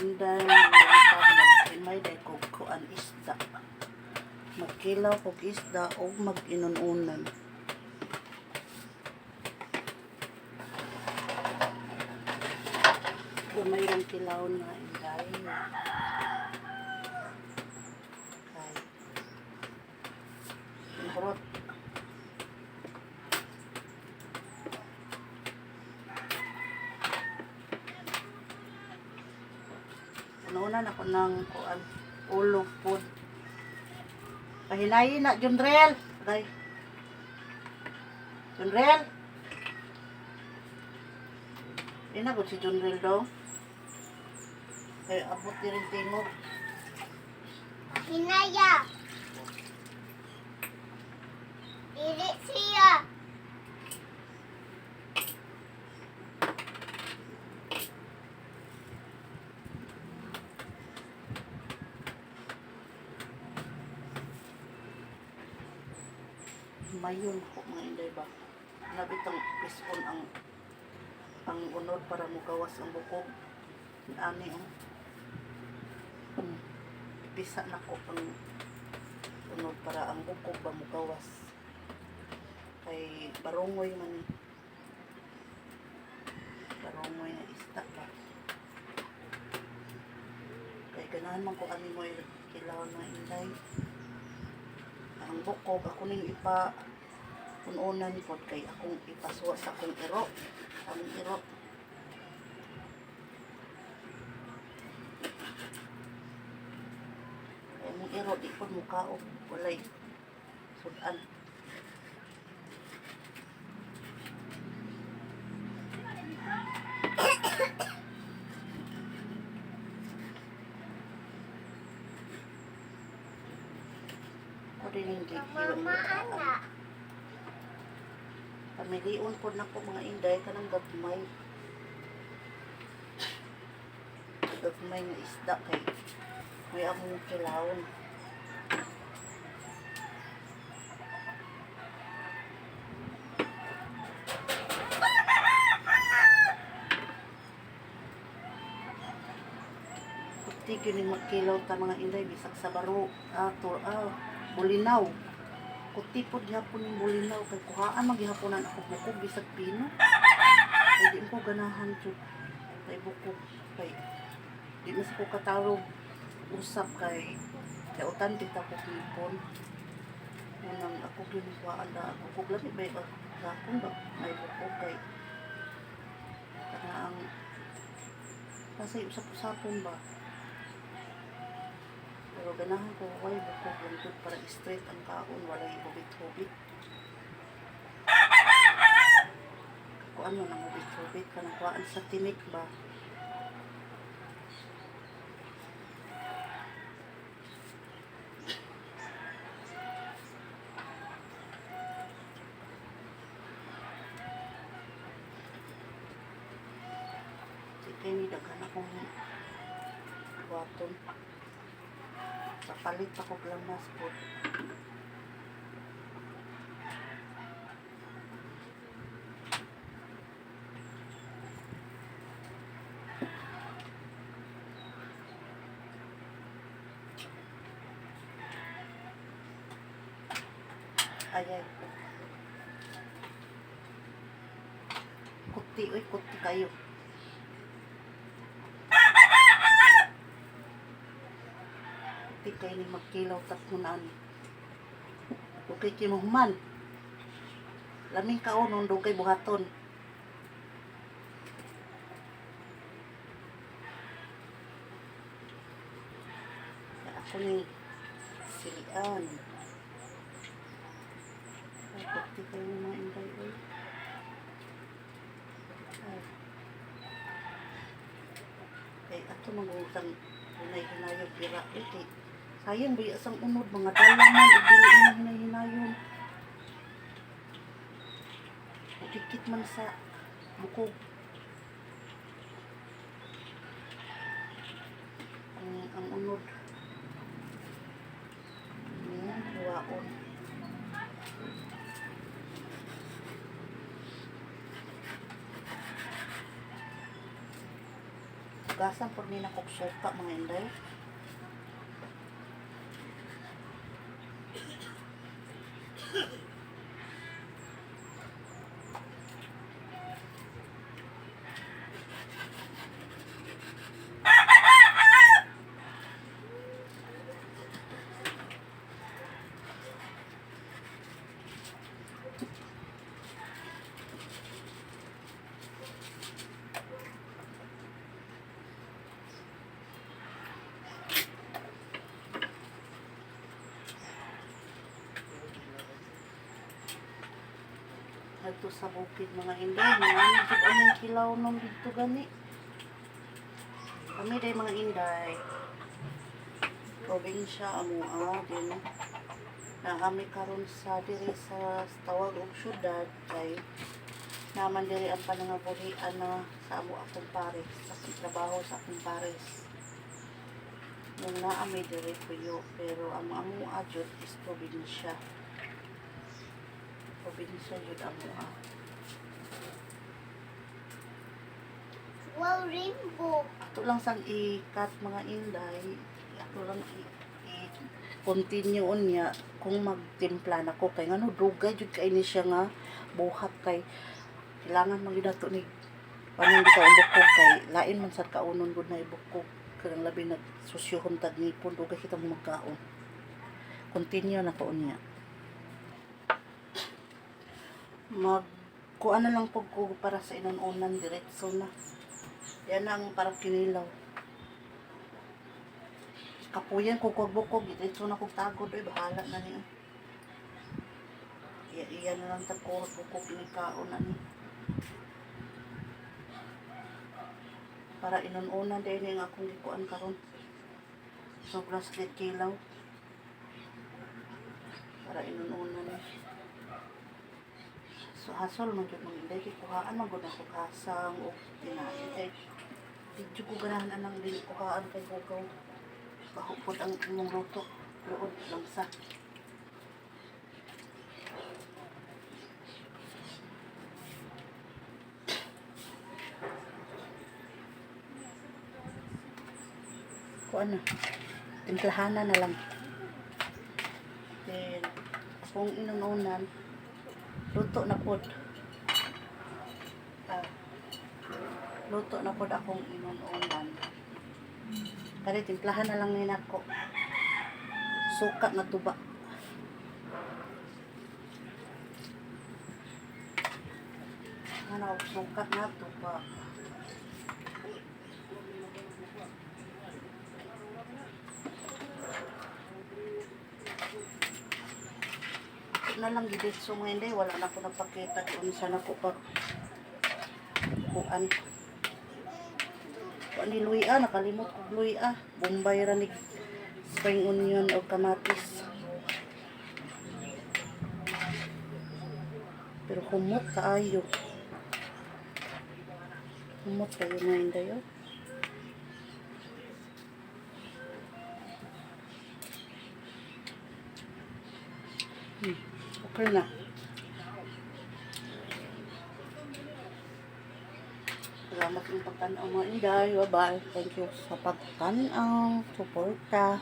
Inday, maghinay day kog kuan isda. Magkilaw kog isda og mag-inununan. Gamay lang kilaw na, Inday. Kay Kurot. Ununan ako ng kuan ulog pod. Pahinayin na, Junrel. Aray. Junrel. Inagod si Junrel daw. Kay abot din rin tingog. Hinaya. Dili siya. Mayon ko, mga Inday ba. Nabitang pison ang unod para mugawas ang bukog. Ani oh. Pisa na ko ang unod para ang bukog ba mugawas. Kay barongoy man ni. Barongoy na isda ba. Kay ganahan man ko ani mo kilaw na, Inday. Ang bukog ako ning ipa ununan pod kay akong ipasuwa sa akong iro. Ang iro. Kay mong iro di pod mukaog walay sudan. Ako din yung Mama ana. Pamilion po na ko, mga Inday, kanang gagmay. Gagmay nga isda kay may among kilawon. Puti yun yung magkilaw ta, mga Inday, bisag sa baro, ah, bulinaw. Kuti po gihapon yung bulinaw kay kuhaan maghihaponan ako bukog bisag pino. Kay di ko ganahan jud kay bukog kay di mas ko katarog usap kay dautan kita ko ipon. Unang ako ginukuhaan na ako bukog lami bay gakon ba may bukog kay kana ang kasi usap-usapon ba. Pero ganahan ko way bukog lang jud para straight ang kaon, walay hubit-hubit. Kuan mo nang hubit-hubit kanang kuan sa tinik ba. Di kay ni daghan akong buhaton. Papalit ako glamas po. Ay, ay. Kuti, uy, kuti kayo. Kuti kayo ni magkilaw tatmunan. Okay kinuhuman. Laming kaon nung dugay buhaton. Kaya ako ni silian. Ay, kuti kayo ni mga Inday, uy. Ay. Kay ato mangutang hinay-hinayon bira eh, kay sayang ba sang unod mga dalaman ug dili na hinay-hinayon. Dikit man sa bukog. Ang unod. Ayan, huwaon. Hugasan pud ni nakog suka, mga inday. Adto sa bukid, mga inday, mga ano jud among kilaw nung dito gani. Kami day, mga inday. Probinsya amo din. Na kami karon sa diri sa tawag og syudad kay naman diri ang panangabuhian na sa amo akong pares, sa akong trabaho sa akong pares. Nung naa mi diri puyo, pero ang amo jud is probinsya. Probinsya jud amo ah. Wow, rainbow. Ato lang sang i-cut, mga inday, ato lang i-continue niya kung magtimpla na ko kay ngano dugay jud kay ni siya nga buhat kay kailangan man gyud nato ni panon bitaw ang bukog kay lain man sad kaunon gud na ibukog kanang labi nag susyohon tag ngipon, dugay kita mo magkaon. Continue na ko niya, mag kuan na lang pug ko para sa inununan, diretso na yan ang parang kinilaw. Kapuyan ko kog bukog, diretso na kog tagod oy, bahala na niya. Iya iya na lang tag ko bukog ni kaon na ni. Para inununan din ang akong gikuan karon. Sobra sa kilaw. Para inununan ni. So hasol man jud, mga inday, kay kuhaan man gud ako kasang og tinae kay di jud ko ganahan anang dili kuhaan kay hugaw. Baho pod ang imong luto, luod lang sa. Kuan na. Timplahana na lang. Then, akong inununan, luto na pod. Ah, luto na pod akong inununan. Kari timplahan na lang ni nako. Suka nga tuba. Ano, suka nga tuba. Na lang gidetso, mga inday, wala na ko napakita kung unsa na ko pag kuan. Kuan ni luya, nakalimot ko luya. Bombay ra ni spring onion o kamatis. Pero humot kaayo. Humot kayo, mga inday, oh. Okay na. Salamat ng pagtanaw, mga inday. Bye-bye. Thank you sa pagtanaw. Suporta.